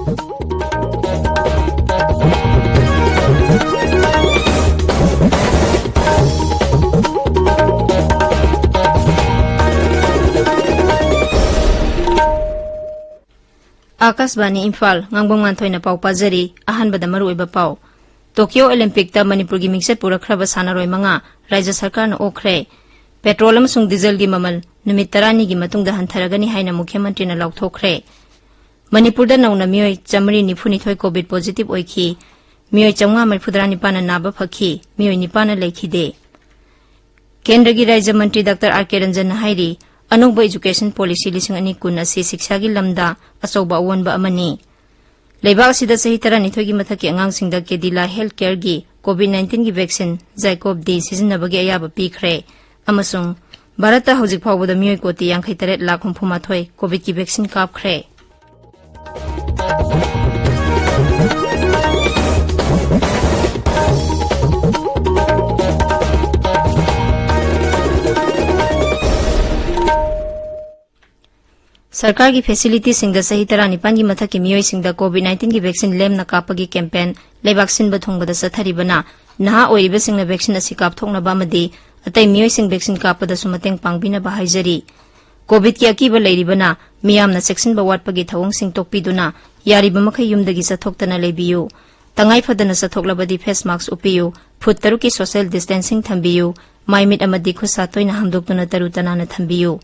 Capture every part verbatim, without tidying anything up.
ꯑꯥꯀꯥꯁꯕꯥꯅꯤ ꯏꯝꯐꯥꯜ, ꯉꯥꯡꯕꯝ ꯉꯥꯟꯊꯣꯏꯅ ꯄꯥꯎ ꯄꯥꯖꯔꯤ꯫ ꯑꯍꯥꯟꯕꯗ ꯃꯔꯨꯑꯣꯏꯕ ꯄꯥꯎ꯫ ꯇꯣꯀꯤꯌꯣ ꯑꯣꯂꯤꯝꯄꯤꯛꯇ ꯃꯅꯤꯄꯨꯔꯒꯤ ꯃꯤꯡꯆꯠ ꯄꯨꯔꯛꯈ꯭ꯔꯕ ꯁꯥꯟꯅꯔꯣꯏ ꯃꯉꯥ ꯔꯥꯖ꯭ꯌ ꯁꯔꯀꯥꯔꯅ ꯑꯣꯛꯈ꯭ꯔꯦ꯫ ꯄꯦꯇ꯭ꯔꯣꯜ ꯑꯃꯁꯨꯡ ꯗꯤꯖꯜꯒꯤ ꯃꯃꯜ ꯅꯨꯃꯤꯠ ꯇꯔꯥꯅꯤꯒꯤ ꯃꯇꯨꯡꯗ ꯍꯟꯊꯔꯒꯅꯤ ꯍꯥꯏꯅ ꯃꯨꯈ꯭ꯌ ꯃꯟꯇ꯭ꯔꯤꯅ ꯂꯥꯎꯊꯣꯛꯈ꯭ꯔꯦ꯫ ꯃꯅꯤꯄꯨꯔꯗ ꯅꯧꯅ ꯃꯤꯑꯣꯏ ꯆꯥꯃꯔꯤ ꯅꯤꯐꯨꯅꯤꯊꯣꯏ ꯀꯣꯚꯤꯗ ꯄꯣꯖꯤꯇꯤꯚ ꯑꯣꯏꯈꯤ꯫ ꯃꯤꯑꯣꯏ ꯆꯥꯃꯉꯥ ꯃꯔꯤꯐꯨꯇꯔꯥ ꯅꯤꯄꯥꯟꯅ ꯅꯥꯕ ꯐꯈꯤ꯫ ꯃꯤꯑꯣꯏ ꯅꯤꯄꯥꯟꯅ ꯂꯩꯈꯤꯗꯦ꯫ ꯀꯦꯟꯗ꯭ꯔꯒꯤ ꯔꯥꯖ꯭ꯌ ꯃꯟꯇ꯭ꯔꯤ ꯗꯥꯛꯇꯔ ꯑꯥꯔ ꯀꯦ ꯔꯟꯖꯟꯅ ꯍꯥꯏꯔꯤ, ꯑꯅꯧꯕ ꯏꯖꯨꯀꯦꯁꯟ ꯄꯣꯂꯤꯁꯤ ꯂꯤꯁꯤꯡ ꯑꯅꯤ ꯀꯨꯟ ꯑꯁꯤ ꯁꯤꯛꯁꯥꯒꯤ ꯂꯝꯗ ꯑꯆꯧꯕ ꯑꯑꯣꯟꯕ ꯑꯃꯅꯤ꯫ ꯂꯩꯕꯥꯛ ꯑꯁꯤꯗ ꯆꯍꯤ ꯇꯔꯥꯅꯤꯊꯣꯏꯒꯤ ꯃꯊꯛꯀꯤ ꯑꯉꯥꯡꯁꯤꯡꯗ ꯀꯦꯗꯤꯂꯥ ꯍꯦꯜꯊ ꯀꯦꯌꯔꯒꯤ ꯀꯣꯚꯤꯗ ꯅꯥꯏꯟꯇꯤꯟꯒꯤ ꯚꯦꯛꯁꯤꯟ ꯖꯥꯏꯀꯣꯚ ꯗꯤ ꯁꯤꯖꯤꯟꯅꯕꯒꯤ ꯑꯌꯥꯕ ꯄꯤꯈ꯭ꯔꯦ꯫ ꯑꯃꯁꯨꯡ ꯚꯥꯔꯠꯇ ꯍꯧꯖꯤꯛ ꯐꯥꯎꯕꯗ ꯃꯤꯑꯣꯏ ꯀꯣꯇꯤ ꯌꯥꯡꯈꯩ ꯇꯔꯦꯠ ꯂꯥꯈ ꯍꯨꯝꯐꯨ ꯃꯥꯊꯣꯏ ꯀꯣꯚꯤꯗꯀꯤ ꯚꯦꯛꯁꯤꯟ ꯀꯥꯞꯈ꯭ꯔꯦ꯫ ꯁꯔꯀꯥꯔꯒꯤ ꯐꯦꯁꯤꯂꯤꯇꯤꯁꯤꯡꯗ ꯆꯍꯤ ꯇꯔꯥꯅꯤꯄꯥꯟꯒꯤ ꯃꯊꯛꯀꯤ ꯃꯤꯑꯣꯏꯁꯤꯡꯗ ꯀꯣꯚꯤꯗ ꯅꯥꯏꯟꯇꯤꯟꯒꯤ ꯚꯦꯛꯁꯤꯟ ꯂꯦꯝꯅ ꯀꯥꯞꯄꯒꯤ ꯀꯦꯝꯄꯦꯟ ꯂꯩꯕꯥꯛ ꯁꯤꯟꯕ ꯊꯨꯡꯕꯗ ꯆꯠꯊꯔꯤꯕꯅ ꯅꯍꯥ ꯑꯣꯏꯔꯤꯕꯁꯤꯡꯅ ꯚꯦꯛꯁꯤꯟ ꯑꯁꯤ ꯀꯥꯞꯊꯣꯛꯅꯕ ꯑꯃꯗꯤ ꯑꯇꯩ ꯃꯤꯑꯣꯏꯁꯤꯡ ꯚꯦꯛꯁꯤꯟ ꯀꯥꯞꯄꯗꯁꯨ ꯃꯇꯦꯡ ꯄꯥꯡꯕꯤꯅꯕ ꯍꯥꯏꯖꯔꯤ꯫ ꯀꯣꯚꯤꯗꯀꯤ ꯑꯀꯤꯕ ꯂꯩꯔꯤꯕꯅ ꯃꯤꯌꯥꯝꯅ ꯆꯦꯛꯁꯤꯟꯕ ꯋꯥꯠꯄꯒꯤ ꯊꯧꯑꯣꯡꯁꯤꯡ ꯇꯣꯛꯄꯤꯗꯨꯅ ꯌꯥꯔꯤꯕ ꯃꯈꯩ ꯌꯨꯝꯗꯒꯤ ꯆꯠꯊꯣꯛꯇꯅ ꯂꯩꯕꯤꯌꯨ꯫ ꯇꯉꯥꯏ ꯐꯗꯅ ꯆꯠꯊꯣꯛꯂꯕꯗꯤ ꯐꯦꯁ ꯃꯥꯛꯁ ꯎꯞꯄꯤꯌꯨ, ꯐꯨꯠ ꯇꯔꯨꯛꯀꯤ ꯁꯣꯁꯤꯌꯦꯜ ꯗꯤꯁꯇꯦꯟꯁꯤꯡ ꯊꯝꯕꯤꯌꯨ, ꯃꯥꯏ ꯃꯤꯠ ꯑꯃꯗꯤ ꯈꯨꯠ ꯁꯥ ꯇꯣꯏꯅ ꯍꯥꯝꯗꯣꯛꯇꯨꯅ ꯇꯔꯨ ꯇꯅꯥꯟꯅ ꯊꯝꯕꯤꯌꯨ꯫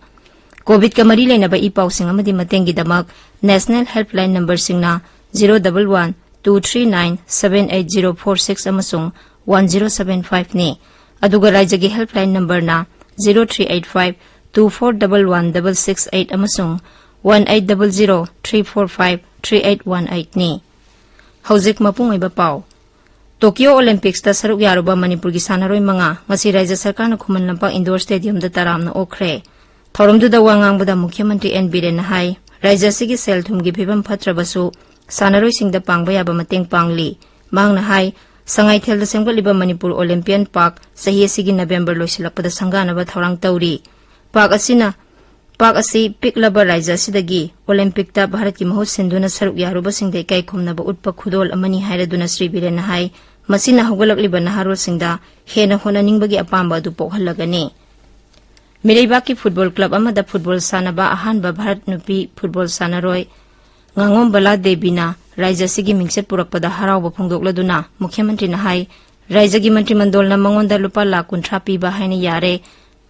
ꯀꯣꯚꯤꯗꯀ ꯃꯔꯤ ꯂꯩꯅꯕ ꯏ ꯄꯥꯎꯁꯤꯡ ꯑꯃꯗꯤ ꯃꯇꯦꯡꯒꯤꯗꯃꯛ ꯅꯦꯁꯅꯦꯜ ꯍꯦꯜꯞꯂꯥꯏꯟ ꯅꯝꯕꯔꯁꯤꯡꯅ zero double one two three nine seven eight zero four six ꯑꯃꯁꯨꯡ ꯋꯥꯟ ꯖꯤꯔꯣ ꯁꯚꯦꯟ ꯐꯥꯏꯚꯅꯤ꯫ ꯑꯗꯨꯒ ꯔꯥꯖ꯭ꯌꯒꯤ ꯍꯦꯜꯞꯂꯥꯏꯟ ꯅꯝꯕꯔꯅ zero three eight five two four double one double six eight ꯑꯃꯁꯨꯡ one eight double zero three four five three eight one ꯑꯩꯠꯅꯤ꯫ ꯍꯧꯖꯤꯛ ꯃꯄꯨꯡ ꯑꯣꯏꯕ ꯄꯥꯎ꯫ ꯇꯣꯀꯤꯌꯣ ꯑꯣꯂꯤꯝꯄꯤꯛꯁꯇ ꯁꯔꯨꯛ ꯌꯥꯔꯨꯕ ꯃꯅꯤꯄꯨꯔꯒꯤ ꯁꯥꯟꯅꯔꯣꯏ ꯃꯉꯥ ꯉꯁꯤ ꯔꯥꯖ꯭ꯌ ꯁꯔꯀꯥꯔꯅ ꯈꯨꯃꯟ ꯂꯝꯄꯥꯛ ꯏꯟꯗꯣꯔ ꯁ꯭ꯇꯦꯗꯤꯌꯝꯗ ꯇꯔꯥꯝꯅ ꯑꯣꯛꯈ꯭ꯔꯦ꯫ ꯊꯧꯔꯝꯗꯨꯗ ꯋꯥ ꯉꯥꯡꯕꯗ ꯃꯨꯈ꯭ꯌ ꯃꯟꯇ꯭ꯔꯤ ꯑꯦꯟ ꯕꯤꯔꯦꯟꯅ ꯍꯥꯏ, ꯔꯥꯖ꯭ꯌ ꯑꯁꯤꯒꯤ ꯁꯦꯜ ꯊꯨꯝꯒꯤ ꯐꯤꯕꯝ ꯐꯠꯇ꯭ꯔꯕꯁꯨ ꯁꯥꯟꯅꯔꯣꯏꯁꯤꯡꯗ ꯄꯥꯡꯕ ꯌꯥꯕ ꯃꯇꯦꯡ ꯄꯥꯡꯂꯤ꯫ ꯃꯍꯥꯛꯅ ꯍꯥꯏ, ꯁꯉꯥꯏꯊꯦꯜꯗ ꯁꯦꯝꯒꯠꯂꯤꯕ ꯃꯅꯤꯄꯨꯔ ꯑꯣꯂꯤꯝꯄꯤꯌꯟ ꯄꯥꯔꯛ ꯆꯍꯤ ꯑꯁꯤꯒꯤ ꯅꯕꯦꯝꯕꯔ ꯂꯣꯏꯁꯤꯜꯂꯛꯄꯗ ꯁꯪꯒꯥꯅꯕ ꯊꯧꯔꯥꯡ ꯇꯧꯔꯤ꯫ ꯄꯥꯔꯛ ꯑꯁꯤꯅ ꯄꯥꯛ ꯑꯁꯤ ꯄꯤꯛꯂꯕ ꯔꯥꯏꯖ꯭ꯌ ꯑꯁꯤꯗꯒꯤ ꯑꯣꯂꯦꯝꯄꯤꯛꯇ ꯚꯥꯔꯠꯀꯤ ꯃꯍꯨꯠ ꯁꯤꯟꯗꯨꯅ ꯁꯔꯨꯛ ꯌꯥꯔꯨꯕꯁꯤꯡꯗ ꯏꯀꯥꯏ ꯈꯨꯝꯅꯕ ꯎꯠꯄ ꯈꯨꯗꯣꯜ ꯑꯃꯅꯤ ꯍꯥꯏꯔꯗꯨꯅ ꯁ꯭ꯔꯤ ꯕꯤꯔꯦꯟꯅ ꯍꯥꯏ, ꯃꯁꯤꯅ ꯍꯧꯒꯠꯂꯛꯂꯤꯕ ꯅꯍꯥꯔꯣꯜꯁꯤꯡꯗ ꯍꯦꯟꯅ ꯍꯣꯠꯅꯅꯤꯡꯕꯒꯤ ꯑꯄꯥꯝꯕ ꯑꯗꯨ ꯄꯣꯛꯍꯜꯂꯒꯅꯤ꯫ ꯃꯤꯔꯩꯕꯥꯛꯀꯤ ꯐꯨꯠꯕꯣꯜ ꯀ꯭ꯂꯕ ꯑꯃꯗ ꯐꯨꯠꯕꯣꯜ ꯁꯥꯟꯅꯕ ꯑꯍꯥꯟꯕ ꯚꯥꯔꯠ ꯅꯨꯄꯤ ꯐꯨꯠꯕꯣꯜ ꯁꯥꯟꯅꯔꯣꯏ ꯉꯥꯉꯣꯝꯕꯂꯥ ꯗꯦꯕꯤꯅ ꯔꯥꯏꯖ꯭ꯌ ꯑꯁꯤꯒꯤ ꯃꯤꯡꯆꯠ ꯄꯨꯔꯛꯄꯗ ꯍꯔꯥꯎꯕ ꯐꯣꯡꯗꯣꯛꯂꯗꯨꯅ ꯃꯨꯈ꯭ꯌ ꯃꯟꯇ꯭ꯔꯤꯅ ꯍꯥꯏ, ꯔꯥꯏꯖ꯭ꯌꯒꯤ ꯃꯟꯇ꯭ꯔꯤ ꯃꯟꯗꯣꯜꯅ ꯃꯉꯣꯟꯗ ꯂꯨꯄꯥ ꯂꯥꯈ ꯀꯨꯟꯊ꯭ꯔꯥ ꯄꯤꯕ ꯍꯥꯏꯅ ꯌꯥꯔꯦ꯫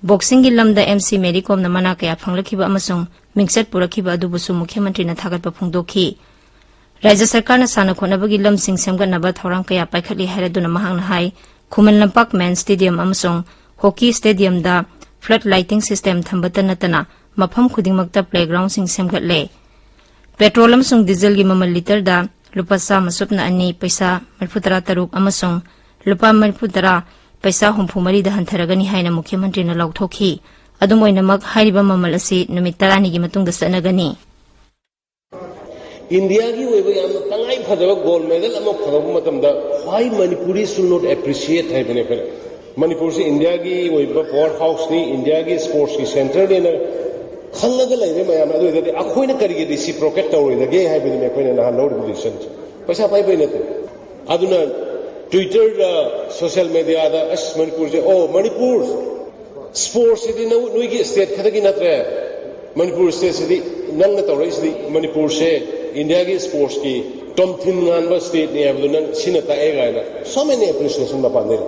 ꯕꯣꯛꯁꯤꯡꯒꯤ ꯂꯝꯗ ꯑꯦꯝ ꯁꯤ ꯃꯦꯔꯤ ꯀꯣꯝꯅ ꯃꯅꯥ ꯀꯌꯥ ꯐꯪꯂꯛꯈꯤꯕ ꯑꯃꯁꯨꯡ ꯃꯤꯡꯆꯠ ꯄꯨꯔꯛꯈꯤꯕ ꯑꯗꯨꯕꯨꯁꯨ ꯃꯨꯈ꯭ꯌ ꯃꯟꯇ꯭ꯔꯤꯅ ꯊꯥꯒꯠꯄ ꯐꯣꯡꯗꯣꯛꯈꯤ꯫ ꯔꯥꯏꯖ꯭ꯌ ꯁꯔꯀꯥꯔꯅ ꯁꯥꯟꯅ ꯈꯣꯠꯅꯕꯒꯤ ꯂꯝꯁꯤꯡ ꯁꯦꯝꯒꯠꯅꯕ ꯊꯧꯔꯥꯡ ꯀꯌꯥ ꯄꯥꯏꯈꯠꯂꯤ ꯍꯥꯏꯔꯗꯨꯅ ꯃꯍꯥꯛꯅ ꯍꯥꯏ, ꯈꯨꯃꯟ ꯂꯝꯄꯥꯛ ꯃꯦꯟ ꯁ꯭ꯇꯦꯗꯤꯌꯝ ꯑꯃꯁꯨꯡ ꯍꯣꯀꯤ ꯁ꯭ꯇꯦꯗꯤꯌꯝꯗ flood lighting system ꯊꯝꯕꯇ ꯅꯠꯇꯅ ꯃꯐꯝ ꯈꯨꯗꯤꯡꯃꯛꯇ playgroundꯁꯤꯡ ꯁꯦꯝꯒꯠꯂꯦ꯫ ꯄꯦꯇ꯭ꯔꯣꯜ ꯑꯃꯁꯨꯡ ꯗꯤꯖꯜꯒꯤ ꯃꯃꯜ ꯂꯤꯇꯔꯗ ꯂꯨꯄꯥ ꯆꯥꯝꯃ ꯁꯨꯞꯅ ꯑꯅꯤ ꯄꯩꯁꯥ ꯃꯔꯤꯐꯨꯇꯔꯥ ꯇꯔꯨꯛ ꯑꯃꯁꯨꯡ ꯂꯨꯄꯥ ꯃꯔꯤꯐꯨꯇꯔꯥ ꯄꯩꯁꯥ ꯍꯨꯝꯐꯨ ꯃꯔꯤꯗ ꯍꯟꯊꯔꯒꯅꯤ ꯍꯥꯏꯅ ꯃꯨꯈ꯭ꯌ ꯃꯟꯇ꯭ꯔꯤꯅ ꯂꯥꯎꯊꯣꯛꯈꯤ꯫ ꯑꯗꯨꯝ ꯑꯣꯏꯅꯃꯛ, ꯍꯥꯏꯔꯤꯕ ꯃꯃꯜ ꯑꯁꯤ ꯅꯨꯃꯤꯠ ꯇꯔꯥꯅꯤꯒꯤ ꯃꯇꯨꯡꯗ ꯆꯠꯅꯒꯅꯤ꯫ ꯏꯟꯗꯤꯌꯥꯒꯤ ꯑꯣꯏꯕ ꯌꯥꯝꯅ ꯇꯉꯥꯏ ꯐꯗꯕ ꯒꯣꯜ ꯃꯦꯗꯜ ꯑꯃ ꯐꯪꯂꯛꯄ ꯃꯇꯝꯗ, why Manipuri should not appreciate ꯍꯥꯏꯕꯅꯦ ꯑꯩꯈꯣꯏꯅ꯫ ꯃꯅꯤꯄꯨꯔꯁꯤ ꯏꯟꯗꯤꯌꯥꯒꯤ ꯑꯣꯏꯕ ꯄꯋꯥꯔ ꯍꯥꯎꯁꯅꯤ, ꯏꯟꯗꯤꯌꯥꯒꯤ ꯁ꯭ꯄꯣꯔꯠꯁꯀꯤ ꯁꯦꯟꯇꯔꯅꯦꯅ ꯈꯪꯉꯒ ꯂꯩꯔꯦ ꯃꯌꯥꯝꯅ꯫ ꯑꯗꯨ ꯑꯣꯏꯔꯒꯗꯤ ꯑꯩꯈꯣꯏꯅ ꯀꯔꯤꯒꯤ reciprocate ꯇꯧꯔꯣꯏꯗꯒꯦ ꯍꯥꯏꯕꯗꯨꯅꯤ ꯑꯩꯈꯣꯏꯅ ꯅꯍꯥꯟ ꯂꯧꯔꯤꯕ decision꯫ ꯄꯩꯁꯥ ꯄꯥꯏꯕꯩ ꯅꯠꯇꯦ꯫ ꯑꯗꯨꯅ Twitter ꯗ, social media ꯗ, "ꯑꯁ, ꯃꯅꯤꯄꯨꯔꯁꯦ, ꯑꯣ, ꯃꯅꯤꯄꯨꯔ ꯁ꯭ꯄꯣꯔꯠꯁꯤꯗꯤ ꯅꯪ, ꯅꯣꯏꯒꯤ ꯁ꯭ꯇꯦꯠ ꯈꯛꯇꯒꯤ ꯅꯠꯇ꯭ꯔꯦ, ꯃꯅꯤꯄꯨꯔ ꯁ꯭ꯇꯦꯠꯁꯤꯗꯤ ꯅꯪꯅ ꯇꯧꯔꯛꯏꯁꯤꯗꯤ ꯃꯅꯤꯄꯨꯔꯁꯦ ꯏꯟꯗꯤꯌꯥꯒꯤ ꯁ꯭ꯄꯣꯔꯠꯁꯀꯤ ꯇꯣꯝꯊꯤꯟ ꯉꯥꯟꯕ ꯁ꯭ꯇꯦꯠꯅꯤ ꯍꯥꯏꯕꯗꯣ ꯅꯪ ꯁꯤꯅ ꯇꯥꯛꯑꯦ" ꯀꯥꯏꯅ so many appreciation ꯃꯄꯥꯟꯗꯩ꯫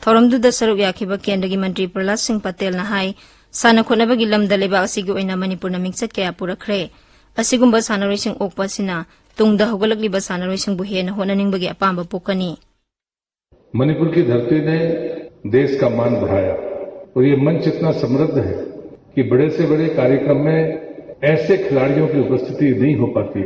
ꯊꯧꯔꯝꯗꯨꯗ ꯁꯔꯨꯛ ꯌꯥꯈꯤꯕ ꯀꯦꯟꯗ꯭ꯔꯒꯤ ꯃꯟꯇ꯭ꯔꯤ ꯄ꯭ꯔꯍꯂꯥꯗ ꯁꯤꯡ ꯄꯇꯦꯜꯅ ꯍꯥꯏ, ꯁꯥꯟꯅ ꯈꯣꯠꯅꯕꯒꯤ ꯂꯝꯗ ꯂꯩꯕꯥꯛ ꯑꯁꯤꯒꯤ ꯑꯣꯏꯅ ꯃꯅꯤꯄꯨꯔꯅ ꯃꯤꯡꯆꯠ ꯀꯌꯥ ꯄꯨꯔꯛꯈ꯭ꯔꯦ꯫ ꯑꯁꯤꯒꯨꯝꯕ ꯁꯥꯟꯅꯔꯣꯏꯁꯤꯡ ꯑꯣꯛꯄ ꯑꯁꯤꯅ ꯇꯨꯡꯗ ꯍꯧꯒꯠꯂꯛꯂꯤꯕ ꯁꯥꯟꯅꯔꯣꯏꯁꯤꯡꯕꯨ ꯍꯦꯟꯅ ꯍꯣꯠꯅꯅꯤꯡꯕꯒꯤ ꯑꯄꯥꯝꯕ ꯄꯣꯛꯀꯅꯤ꯫ मणिपुर की धरती ने देश का मान बढ़ाया और ये मंच इतना समृद्ध है कि बड़े से बड़े कार्यक्रम में ऐसे खिलाड़ियों की उपस्थिति नहीं हो पाती।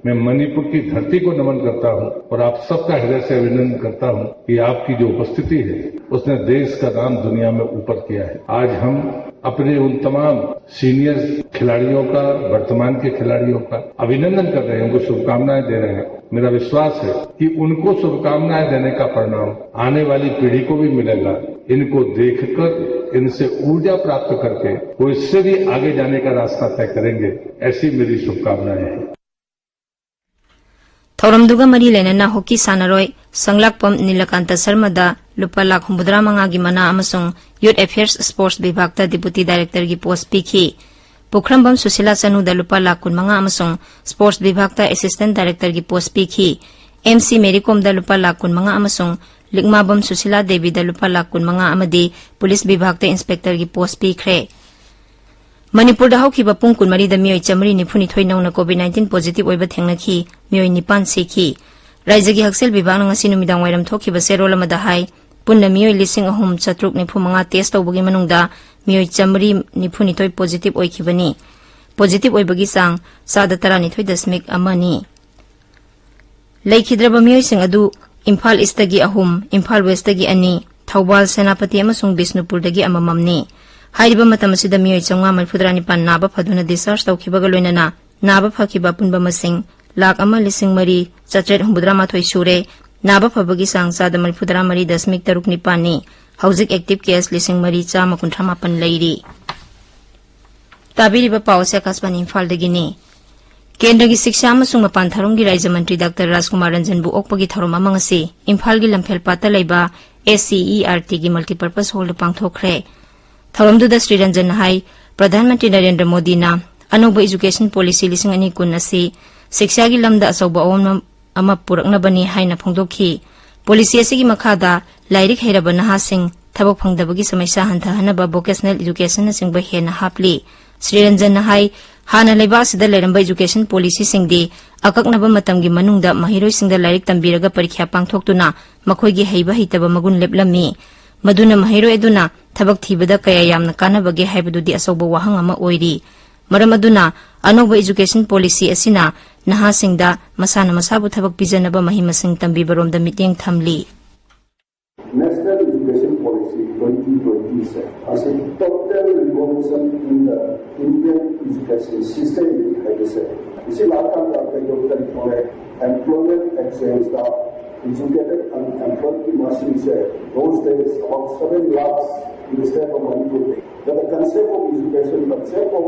मैं मणिपुर की धरती को नमन करता हूं और आप सबका हृदय से अभिनंदन करता हूं कि आपकी जो उपस्थिति है, उसने देश का नाम दुनिया में ऊपर किया है। आज हम अपने उन तमाम सीनियर खिलाड़ियों का, वर्तमान के खिलाड़ियों का अभिनंदन कर रहे हैं, उनको शुभकामनाएं दे रहे हैं। मेरा विश्वास है कि उनको शुभकामनाएं देने का परिणाम आने वाली पीढ़ी को भी मिलेगा। इनको देखकर, इनसे ऊर्जा प्राप्त करके वो इससे भी आगे जाने का रास्ता तय करेंगे, ऐसी मेरी शुभकामनाएं हैं। ꯊꯧꯔꯝꯗꯨꯒ ꯃꯔꯤ ꯂꯩꯅꯅ ꯍꯣꯀꯤ ꯁꯥꯟꯅꯔꯣꯏ ꯁꯪꯂꯥꯛꯄꯝ ꯅꯤꯂꯀꯥꯟꯇ ꯁꯔꯃꯗ ꯂꯨꯄꯥ ꯂꯥꯈ ꯍꯨꯝꯐꯨꯇꯔꯥ ꯃꯉꯥꯒꯤ ꯃꯅꯥ ꯑꯃꯁꯨꯡ ꯌꯨꯠ ꯑꯦꯐꯤꯌꯔꯁ ꯁ꯭ꯄꯣꯔꯠꯁ ꯕꯤꯚꯥꯒꯇ ꯗꯤꯄꯨꯇꯤ ꯗꯥꯏꯔꯦꯛꯇꯔꯒꯤ ꯄꯣꯁ ꯄꯤꯈꯤ꯫ ꯄꯨꯈ꯭ꯔꯝꯕꯝ ꯁꯨꯁꯤꯂꯥ ꯆꯅꯨꯗ ꯂꯨꯄꯥ ꯂꯥꯈ ꯀꯨꯟꯃꯉꯥ ꯑꯃꯁꯨꯡ ꯁ꯭ꯄꯣꯔꯠꯁ ꯕꯤꯚꯥꯒꯇ ꯑꯦꯁꯤꯁꯇꯦꯟꯠ ꯗꯥꯏꯔꯦꯛꯇꯔꯒꯤ ꯄꯣꯁ ꯄꯤꯈꯤ꯫ ꯑꯦꯝ ꯁꯤ ꯃꯦꯔꯤ ꯀꯣꯝꯗ ꯂꯨꯄꯥ ꯂꯥꯈ ꯀꯨꯟꯃꯉꯥ ꯑꯃꯁꯨꯡ ꯂꯤꯛꯃꯥꯕꯝ ꯁꯨꯁꯤꯂꯥ ꯗꯦꯕꯤꯗ ꯂꯨꯄꯥ ꯂꯥꯈ ꯀꯨꯟꯃꯉꯥ ꯑꯃꯗꯤ ꯄꯨꯂꯤꯁ ꯕꯤꯚꯥꯒꯇ ꯏꯟꯁꯄꯦꯛꯇꯔꯒꯤ ꯄꯣꯁ ꯄꯤꯈ꯭ꯔꯦ꯫ ꯃꯅꯤꯄꯨꯔꯗ ꯍꯧꯈꯤꯕ ꯄꯨꯡ ꯀꯨꯟꯃꯔꯤꯗ ꯃꯤꯑꯣꯏ ꯆꯥꯃꯔꯤ ꯅꯤꯐꯨꯅꯤꯊꯣꯏ ꯅꯧꯅ ꯀꯣꯚꯤꯗ ꯅꯥꯏꯟꯇꯤꯟ ꯄꯣꯖꯤꯇꯤꯚ ꯑꯣꯏꯕ ꯊꯦꯡꯅꯈꯤ꯫ ꯃꯤꯑꯣꯏ ꯅꯤꯄꯥꯟ ꯁꯤꯈꯤ꯫ ꯔꯥꯏꯖ꯭ꯌꯒꯤ ꯍꯛꯁꯦꯜ ꯕꯤꯚꯥꯒꯅ ꯉꯁꯤ ꯅꯨꯃꯤꯗꯥꯡ ꯋꯥꯏꯔꯝ ꯊꯣꯛꯈꯤꯕ ꯆꯦꯔꯣꯜ ꯑꯃꯗ ꯍꯥꯏ, ꯄꯨꯟꯅ ꯃꯤꯑꯣꯏ ꯂꯤꯁꯤꯡ ꯑꯍꯨꯝ ꯆꯥꯇ꯭ꯔꯨꯛ ꯅꯤꯐꯨ ꯃꯉꯥ ꯇꯦꯁ ꯇꯧꯕꯒꯤ ꯃꯅꯨꯡꯗ ꯃꯤꯑꯣꯏ ꯆꯥꯃꯔꯤ ꯅꯤꯐꯨꯅꯤꯊꯣꯏ ꯄꯣꯖꯤꯇꯤꯚ ꯑꯣꯏꯈꯤꯕꯅꯤ꯫ ꯄꯣꯖꯤꯇꯤꯚ ꯑꯣꯏꯕꯒꯤ ꯆꯥꯡ ꯆꯥꯗ ꯇꯔꯥꯅꯤꯊꯣꯏ ꯗꯁꯃꯤꯛ ꯑꯃꯅꯤ꯫ ꯂꯩꯈꯤꯗ꯭ꯔꯕ ꯃꯤꯑꯣꯏꯁꯤꯡ ꯑꯗꯨ ꯏꯝꯐꯥꯜ ꯏꯁꯇꯒꯤ ꯑꯍꯨꯝ, ꯏꯝꯐꯥꯜ ꯋꯦꯁꯇꯒꯤ ꯑꯅꯤ, ꯊꯧꯕꯥꯜ, ꯁꯦꯅꯥꯄꯇꯤ ꯑꯃꯁꯨꯡ ꯕꯤꯁꯅꯨꯄꯨꯔꯗꯒꯤ ꯑꯃꯃꯝꯅꯤ꯫ ꯍꯥꯏꯔꯤꯕ ꯃꯇꯝ ꯑꯁꯤꯗ ꯃꯤꯑꯣꯏ ꯆꯥꯃꯉꯥ ꯃꯔꯤꯐꯨꯇꯔꯥ ꯅꯤꯄꯥꯟ ꯅꯥꯕ ꯐꯗꯨꯅ ꯗꯤꯁꯆꯥꯔꯖ ꯇꯧꯈꯤꯕꯒ ꯂꯣꯏꯅꯅ ꯅꯥꯕ ꯐꯈꯤꯕ ꯑꯄꯨꯟꯕ ꯃꯁꯤꯡ ꯂꯥꯈ ꯑꯃ ꯂꯤꯁꯤꯡ ꯃꯔꯤ ꯆꯥꯇ꯭ꯔꯦꯠ ꯍꯨꯝꯐꯨꯇꯔꯥ ꯃꯥꯊꯣꯏ ꯁꯨꯔꯦ꯫ ꯅꯥꯕ ꯐꯕꯒꯤ ꯆꯥꯡ ꯆꯥꯗ ꯃꯔꯤꯐꯨꯇꯔꯥ ꯃꯔꯤ ꯗꯁꯃꯤꯛ ꯇꯔꯨꯛ ꯅꯤꯄꯥꯟꯅꯤ꯫ ꯍꯧꯖꯤꯛ ꯑꯦꯛꯇꯤꯚ ꯀꯦꯁ ꯂꯤꯁꯤꯡ ꯃꯔꯤ ꯆꯥꯝꯃ ꯀꯨꯟꯊ꯭ꯔꯥ ꯃꯥꯄꯟ ꯂꯩꯔꯤ꯫ ꯇꯥꯕꯤꯔꯤꯕ ꯄꯥꯎ ꯑꯁꯤ ꯑꯀꯥꯁꯕꯥꯅꯤ ꯏꯝꯐꯥꯜꯗꯒꯤꯅꯤ꯫ ꯀꯦꯟꯗ꯭ꯔꯒꯤ ꯁꯤꯛꯁꯥ ꯑꯃꯁꯨꯡ ꯃꯄꯥꯟ ꯊꯧꯔꯝꯒꯤ ꯔꯥꯏꯖ꯭ꯌ ꯃꯟꯇ꯭ꯔꯤ ꯗꯥꯛꯇꯔ ꯔꯥꯖꯀꯨꯃꯥꯔ ꯔꯟꯖꯟꯕꯨ ꯑꯣꯛꯄꯒꯤ ꯊꯧꯔꯝ ꯑꯃ ꯉꯁꯤ ꯏꯝꯐꯥꯜꯒꯤ ꯂꯝꯐꯦꯜꯄꯥꯠꯇ ꯂꯩꯕ ꯑꯦꯁ ꯁꯤ ꯏ ꯑꯥꯔ ꯇꯤꯒꯤ ꯃꯜꯇꯤꯄꯔꯄꯁ ꯍꯣꯜꯗ ꯄꯥꯡꯊꯣꯛꯈ꯭ꯔꯦ꯫ ꯊꯧꯔꯝꯗꯨꯗ ꯁ꯭ꯔꯤ ꯔꯟꯖꯟꯅ ꯍꯥꯏ, ꯄ꯭ꯔꯙꯥꯟ ꯃꯟꯇ꯭ꯔꯤ ꯅꯔꯦꯟꯗ꯭ꯔ ꯃꯣꯗꯤꯅ ꯑꯅꯧꯕ ꯏꯖꯨꯀꯦꯁꯟ ꯄꯣꯂꯤꯁꯤ ꯂꯤꯁꯤꯡ ꯑꯅꯤ ꯀꯨꯟ ꯑꯁꯤ ꯁꯤꯛꯁꯥꯒꯤ ꯂꯝꯗ ꯑꯆꯧꯕ ꯑꯑꯣꯟꯕ ꯑꯃ ꯄꯨꯔꯛꯅꯕꯅꯤ ꯍꯥꯏꯅ ꯐꯣꯡꯗꯣꯛꯈꯤ꯫ ꯄꯣꯂꯤꯁꯤ ꯑꯁꯤꯒꯤ ꯃꯈꯥꯗ ꯂꯥꯏꯔꯤꯛ ꯍꯩꯔꯕ ꯅꯍꯥꯁꯤꯡ ꯊꯕꯛ ꯐꯪꯗꯕꯒꯤ ꯁꯃꯁ꯭ꯌꯥ ꯍꯟꯊꯍꯟꯅꯕ ꯚꯣꯀꯦꯁꯅꯦꯜ ꯏꯖꯨꯀꯦꯁꯟꯅꯆꯤꯡꯕ ꯍꯦꯟꯅ ꯍꯥꯞꯂꯤ꯫ ꯁ꯭ꯔꯤ ꯔꯟꯖꯟꯅ ꯍꯥꯏ, ꯍꯥꯟꯅ ꯂꯩꯕꯥꯛ ꯑꯁꯤꯗ ꯂꯩꯔꯝꯕ ꯏꯖꯨꯀꯦꯁꯟ ꯄꯣꯂꯤꯁꯤꯁꯤꯡꯗꯤ ꯑꯀꯛꯅꯕ ꯃꯇꯝꯒꯤ ꯃꯅꯨꯡꯗ ꯃꯍꯩꯔꯣꯏꯁꯤꯡꯗ ꯂꯥꯏꯔꯤꯛ ꯇꯝꯕꯤꯔꯒ ꯄꯔꯤꯈ꯭ꯌꯥ ꯄꯥꯡꯊꯣꯛꯇꯨꯅ ꯃꯈꯣꯏꯒꯤ ꯍꯩꯕ ꯍꯩꯇꯕ ꯃꯒꯨꯟ ꯂꯦꯞꯂꯝꯃꯤ꯫ ꯃꯗꯨꯅ ꯃꯍꯩꯔꯣꯏ ꯑꯗꯨꯅ ꯊꯕꯛ ꯊꯤꯕꯗ ꯀꯌꯥ ꯌꯥꯝꯅ ꯀꯥꯟꯅꯕꯒꯦ ꯍꯥꯏꯕꯗꯨꯗꯤ ꯑꯆꯧꯕ ꯋꯥꯍꯪ ꯑꯃ ꯑꯣꯏꯔꯤ꯫ ꯃꯔꯝ ꯑꯗꯨꯅ ꯑꯅꯧꯕ education policy ꯑꯁꯤꯅ ꯅꯍꯥꯁꯤꯡꯗ ꯃꯁꯥꯅ ꯃꯁꯥꯕꯨ ꯊꯕꯛ ꯄꯤꯖꯅꯕ ꯃꯍꯩ ꯃꯁꯤꯡ ꯇꯝꯕꯤꯕꯔꯣꯝꯗ ꯃꯤꯠꯌꯦꯡ ꯊꯝꯂꯤ꯫ National Education Policy twenty twenty ꯁꯦ ꯑꯁꯤ total revolution in the Indian education system ꯍꯥꯏꯕꯁꯦ, ꯃꯁꯤ ꯂꯥꯛꯀꯥꯟꯗ ꯀꯩꯗꯧ ꯀꯔꯤ ꯊꯣꯛꯂꯦ? Employment exchange ꯗ educated unemployed ꯀꯤ ꯃꯁꯤꯡꯁꯦ, those days about seven lakhs in the state of Manipur꯫ But the concept of education, concept of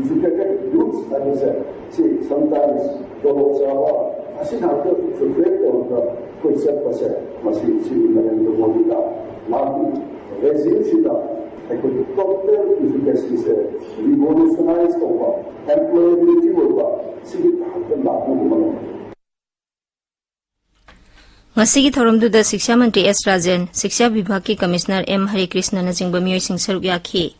educated youths ꯍꯥꯏꯕꯁꯦ, ꯁꯤ sometimes ꯇꯣꯂꯣꯞ ꯆꯥꯕ ꯑꯁꯤ ꯉꯥꯛꯇ ꯐꯨꯜꯐꯤꯜ ꯇꯧꯔꯒ ꯑꯩꯈꯣꯏ ꯆꯠꯄꯁꯦ, ꯃꯁꯤ ꯁꯤ ꯅꯔꯦꯟꯗ꯭ꯔ ꯃꯣꯗꯤꯅ ꯃꯥꯒꯤ ꯔꯦꯖꯤꯝꯁꯤꯗ ꯑꯩꯈꯣꯏꯒꯤ total education ꯁꯦ revolutionize ꯇꯧꯕ, employability ꯑꯣꯏꯕ, ꯁꯤꯒꯤ ꯊꯥꯛꯇ ꯂꯥꯛꯅꯕ ꯍꯣꯠꯅꯕ꯫ ꯉꯁꯤꯒꯤ ꯊꯧꯔꯝꯗꯨꯗ ꯁꯤꯛꯁꯥ ꯃꯟꯇ꯭ꯔꯤ ꯑꯦꯁ ꯔꯥꯖꯦꯟ, ꯁꯤꯛꯁꯥ ꯕꯤꯚꯥꯒꯀꯤ ꯀꯃꯤꯁꯅꯔ ꯑꯦꯝ ꯍꯔꯦ ꯀ꯭ꯔꯤꯁꯅꯅꯆꯤꯡꯕ ꯃꯤꯑꯣꯏꯁꯤꯡ ꯁꯔꯨꯛ ꯌꯥꯈꯤ꯫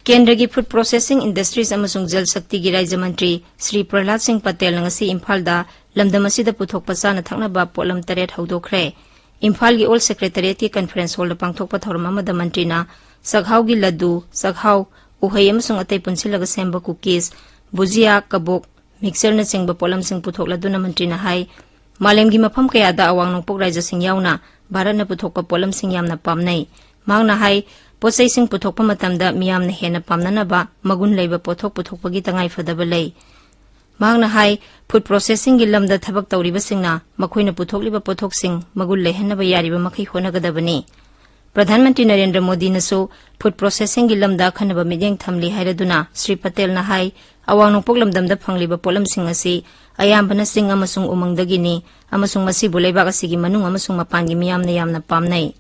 ꯀꯦꯟꯗ꯭ꯔꯒꯤ Food Processing Industries ꯑꯃꯁꯨꯡ ꯖꯜ ꯁꯛꯇꯤꯒꯤ ꯔꯥꯖ꯭ꯌ ꯃꯟꯇ꯭ꯔꯤ ꯁ꯭ꯔꯤ ꯄ꯭ꯔꯍꯂꯥꯗ ꯁꯤꯡ ꯄꯇꯦꯜꯅ ꯉꯁꯤ ꯏꯝꯐꯥꯜꯗ ꯂꯝꯗꯝ ꯑꯁꯤꯗ ꯄꯨꯊꯣꯛꯄ ꯆꯥꯅ ꯊꯛꯅꯕ ꯄꯣꯠꯂꯝ ꯇꯔꯦꯠ ꯍꯧꯗꯣꯛꯈ꯭ꯔꯦ꯫ ꯏꯝꯐꯥꯜꯒꯤ ꯑꯣꯜ ꯁꯦꯀ꯭ꯔꯦꯇꯔꯤꯌꯦꯠꯀꯤ ꯀꯟꯐꯔꯦꯟꯁ ꯍꯣꯜꯗ ꯄꯥꯡꯊꯣꯛꯄ ꯊꯧꯔꯝ ꯑꯃꯗ ꯃꯟꯇ꯭ꯔꯤꯅ ꯆꯥꯛꯍꯥꯎꯒꯤ ꯂꯗꯨ, ꯆꯥꯛꯍꯥꯎ, ꯎꯍꯩ ꯑꯃꯁꯨꯡ ꯑꯇꯩ ꯄꯨꯟꯁꯤꯜꯂꯒ ꯁꯦꯝꯕ ꯀꯨꯀꯤꯁ, ꯚꯨꯖꯤꯌꯥ, ꯀꯕꯣꯛ, ꯃꯤꯛꯆꯔꯅꯆꯤꯡꯕ ꯄꯣꯠꯂꯝꯁꯤꯡ ꯄꯨꯊꯣꯛꯂꯗꯨꯅ ꯃꯟꯇ꯭ꯔꯤꯅ ꯍꯥꯏ, ꯃꯥꯂꯦꯝꯒꯤ ꯃꯐꯝ ꯀꯌꯥꯗ ꯑꯋꯥꯡ ꯅꯣꯡꯄꯣꯛ ꯔꯥꯖ꯭ꯌꯁꯤꯡ ꯌꯥꯎꯅ ꯚꯥꯔꯠꯅ ꯄꯨꯊꯣꯛꯄ ꯄꯣꯠꯂꯝꯁꯤꯡ ꯌꯥꯝꯅ ꯄꯥꯝꯅꯩ꯫ ꯃꯍꯥꯛꯅ ꯍꯥꯏ, ꯄꯣꯠꯆꯩꯁꯤꯡ ꯄꯨꯊꯣꯛꯄ ꯃꯇꯝꯗ ꯃꯤꯌꯥꯝꯅ ꯍꯦꯟꯅ ꯄꯥꯝꯅꯅꯕ ꯃꯒꯨꯟ ꯂꯩꯕ ꯄꯣꯠꯊꯣꯛ ꯄꯨꯊꯣꯛꯄꯒꯤ ꯇꯉꯥꯏꯐꯗꯕ ꯂꯩ꯫ ꯃꯍꯥꯛꯅ ꯍꯥꯏ, ꯐꯨꯗ ꯄ꯭ꯔꯣꯁꯦꯁꯤꯡꯒꯤ ꯂꯝꯗ ꯊꯕꯛ ꯇꯧꯔꯤꯕꯁꯤꯡꯅ ꯃꯈꯣꯏꯅ ꯄꯨꯊꯣꯛꯂꯤꯕ ꯄꯣꯠꯊꯣꯛꯁꯤꯡ ꯃꯒꯨꯟ ꯂꯩꯍꯟꯅꯕ ꯌꯥꯔꯤꯕ ꯃꯈꯩ ꯍꯣꯠꯅꯒꯗꯕꯅꯤ꯫ ꯄ꯭ꯔꯙꯥꯟ ꯃꯟꯇ꯭ꯔꯤ ꯅꯔꯦꯟꯗ꯭ꯔ ꯃꯣꯗꯤꯅꯁꯨ ꯐꯨꯗ ꯄ꯭ꯔꯣꯁꯦꯁꯤꯡꯒꯤ ꯂꯝꯗ ꯑꯈꯟꯅꯕ ꯃꯤꯠꯌꯦꯡ ꯊꯝꯂꯤ ꯍꯥꯏꯔꯗꯨꯅ ꯁ꯭ꯔꯤ ꯄꯇꯦꯜꯅ ꯍꯥꯏ, ꯑꯋꯥꯡ ꯅꯣꯡꯄꯣꯛ ꯂꯝꯗꯝꯗ ꯐꯪꯂꯤꯕ ꯄꯣꯠꯂꯝꯁꯤꯡ ꯑꯁꯤ ꯑꯌꯥꯝꯕꯅ ꯆꯤꯡ ꯑꯃꯁꯨꯡ ꯎꯃꯪꯗꯒꯤꯅꯤ ꯑꯃꯁꯨꯡ ꯃꯁꯤꯕꯨ ꯂꯩꯕꯥꯛ ꯑꯁꯤꯒꯤ ꯃꯅꯨꯡ ꯑꯃꯁꯨꯡ ꯃꯄꯥꯟꯒꯤ ꯃꯤꯌꯥꯝꯅ ꯌꯥꯝꯅ ꯄꯥꯝꯅꯩ꯫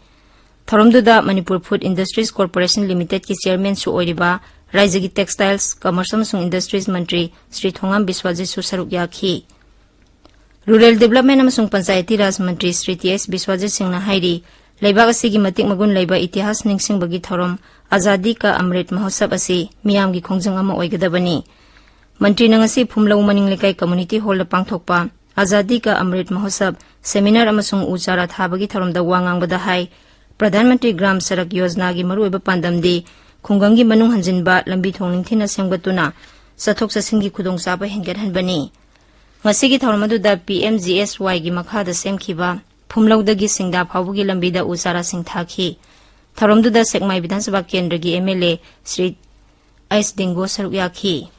ꯊꯧꯔꯝꯗꯨꯗ ꯃꯅꯤꯄꯨꯔ ꯐꯨꯗ ꯏꯟꯗꯁꯇ꯭ꯔꯤꯁ ꯀꯣꯔꯄꯣꯔꯦꯁꯟ ꯂꯤꯃꯤꯇꯦꯗꯀꯤ ꯆꯤꯌꯔꯃꯦꯟꯁꯨ ꯑꯣꯏꯔꯤꯕ ꯔꯥꯖ꯭ꯌꯒꯤ ꯇꯦꯛꯁꯇꯥꯏꯜꯁ, ꯀꯃꯔꯁ ꯑꯃꯁꯨꯡ ꯏꯟꯗꯁꯇ꯭ꯔꯤꯁ ꯃꯟꯇ꯭ꯔꯤ ꯁ꯭ꯔꯤ ꯊꯣꯉꯥꯝ ꯕꯤꯁ꯭ꯋꯥꯖꯤꯠꯁꯨ ꯁꯔꯨꯛ ꯌꯥꯈꯤ꯫ ꯔꯨꯔꯦꯜ ꯗꯤꯕꯂꯞꯃꯦꯟ ꯑꯃꯁꯨꯡ ꯄꯟꯆꯥꯌꯇꯤ ꯔꯥꯖ ꯃꯟꯇ꯭ꯔꯤ ꯁ꯭ꯔꯤ ꯇꯤ ꯑꯦꯁ ꯕꯤꯁ꯭ꯋꯥꯖꯤꯠ ꯁꯤꯡꯅ ꯍꯥꯏꯔꯤ, ꯂꯩꯕꯥꯛ ꯑꯁꯤꯒꯤ ꯃꯇꯤꯛ ꯃꯒꯨꯟ ꯂꯩꯕ ꯏꯇꯤꯍꯥꯁ ꯅꯤꯡꯁꯤꯡꯕꯒꯤ ꯊꯧꯔꯝ ꯑꯖꯥꯗꯤ ꯀꯥ ꯑꯃ꯭ꯔꯤꯠ ꯃꯍꯣꯠꯁꯕ ꯑꯁꯤ ꯃꯤꯌꯥꯝꯒꯤ ꯈꯣꯡꯖꯪ ꯑꯃ ꯑꯣꯏꯒꯗꯕꯅꯤ꯫ ꯃꯟꯇ꯭ꯔꯤꯅ ꯉꯁꯤ ꯐꯨꯝꯂꯧ ꯃꯅꯤꯡ ꯂꯩꯀꯥꯏ ꯀꯝꯃꯨꯅꯤꯇꯤ ꯍꯣꯜꯗ ꯄꯥꯡꯊꯣꯛꯄ ꯑꯖꯥꯗꯤ ꯀꯥ ꯑꯃ꯭ꯔꯤꯠ ꯃꯍꯣꯠꯁꯕ ꯁꯦꯃꯤꯅꯥꯔ ꯑꯃꯁꯨꯡ ꯎ ꯆꯥꯔꯥ ꯊꯥꯕꯒꯤ ꯊꯧꯔꯝꯗ ꯋꯥ ꯉꯥꯡꯕꯗ ꯍꯥꯏ, ꯄ꯭ꯔꯙꯥꯟ ꯃꯟꯇ꯭ꯔꯤ ꯒ꯭ꯔꯥꯝ ꯁꯔꯛ ꯌꯣꯖꯅꯥꯒꯤ ꯃꯔꯨꯑꯣꯏꯕ ꯄꯥꯟꯗꯝꯗꯤ ꯈꯨꯡꯒꯪꯒꯤ ꯃꯅꯨꯡ ꯍꯟꯖꯤꯟꯕ, ꯂꯝꯕꯤ ꯊꯣꯡ ꯅꯤꯡꯊꯤꯅ ꯁꯦꯝꯒꯠꯇꯨꯅ ꯆꯠꯊꯣꯛ ꯆꯠꯁꯤꯟꯒꯤ ꯈꯨꯗꯣꯡꯆꯥꯕ ꯍꯦꯟꯒꯠꯍꯟꯕꯅꯤ꯫ ꯉꯁꯤꯒꯤ ꯊꯧꯔꯝ ꯑꯗꯨꯗ ꯄꯤ ꯑꯦꯝ ꯖꯤ ꯑꯦꯁ ꯋꯥꯏꯒꯤ ꯃꯈꯥꯗ ꯁꯦꯝꯈꯤꯕ ꯐꯨꯝꯂꯧꯗꯒꯤ ꯁꯤꯡꯗꯥ ꯐꯥꯎꯕꯒꯤ ꯂꯝꯕꯤꯗ ꯎ ꯆꯥꯔꯥꯁꯤꯡ ꯊꯥꯈꯤ꯫ ꯊꯧꯔꯝꯗꯨꯗ ꯁꯦꯛꯃꯥꯏ ꯕꯤꯙꯥꯟ ꯁꯚꯥ ꯀꯦꯟꯗ꯭ꯔꯒꯤ M L A Shri H Dingo ꯁꯔꯨꯛ ꯌꯥꯈꯤ꯫